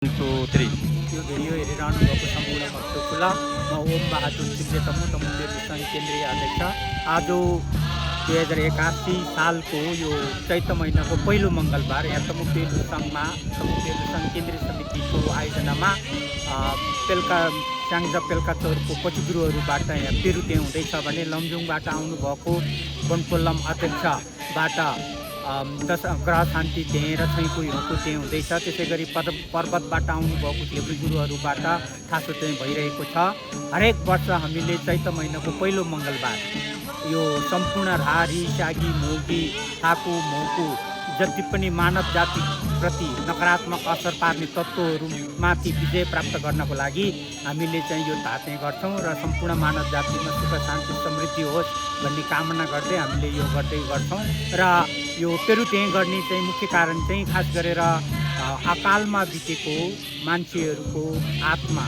1, 2, 3. यो भिडियो हेरिरहनु भएको सम्पूर्ण भक्तकुल म ओम बहादुर चिप्ले तमुदेव सङ्घ केन्द्रीय अध्यक्ष। आज 2081 सालको यो चैत्र महिनाको पहिलो मङ्गलबार यहाँ तमुदेव सङ्घमा तमुदेव सङ्घ केन्द्रीय समितिको आयोजनामा स्याङ्जा पेल्काचौरको पचुगुरुहरूबाट यहाँ पेरुते हुँदैछ भने लमजुङबाट आउनुभएको बनकोल्लम अध्यक्षबाट ग्रह शान्ति त्यहीँ र छैको हिउँको त्यहीँ हुँदैछ। त्यसै गरी पर्वतबाट आउनुभएको देवी गुरुहरूबाट ठासो चाहिँ भइरहेको छ। हरेक वर्ष हामीले चैत्र महिनाको पहिलो मङ्गलबार यो सम्पूर्ण रारी स्यागी मोगी थाकु मोकु जति पनि मानव जातिप्रति नकारात्मक असर पार्ने तत्त्वहरूमाथि विजय प्राप्त गर्नको लागि हामीले चाहिँ यो धार्ने गर्छौँ र सम्पूर्ण मानव जातिमा सुख शान्ति समृद्धि होस् भन्ने कामना गर्दै हामीले यो गर्दै गर्छौँ। र यो पेरुते गर्ने चाहिँ मुख्य कारण चाहिँ खास गरेर अकालमा बितेको मान्छेहरूको आत्मा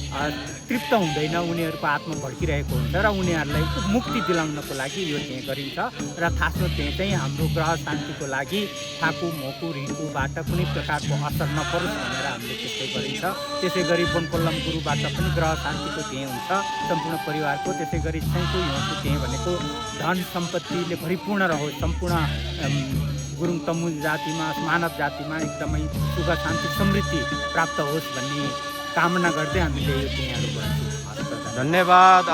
तृप्त हुँदैन, उनीहरूको आत्मा भड्किरहेको हुन्छ र उनीहरूलाई मुक्ति दिलाउनको लागि यो त्यहाँ गरिन्छ। र थास्नो त्यहाँ चाहिँ हाम्रो ग्रह शान्तिको लागि थाकु मोकु रिकुबाट कुनै प्रकारको असर नपरोस् भनेर हामीले त्यस्तै गरिन्छ। त्यसै गरी बनकोल्लम गुरुबाट पनि ग्रह शान्तिको त्यहाँ हुन्छ सम्पूर्ण परिवारको। त्यसै गरी छैको हिउँको त्यहाँ भनेको धन सम्पत्तिले भरिपूर्ण रहोस्, सम्पूर्ण गुरुङ तमुल जातिमा मानव जातिमा एकदमै सुख शान्ति समृद्धि प्राप्त होस् भन्ने कामना गर्दै हामीले यो त्यहाँहरू गर्छौँ। धन्यवाद।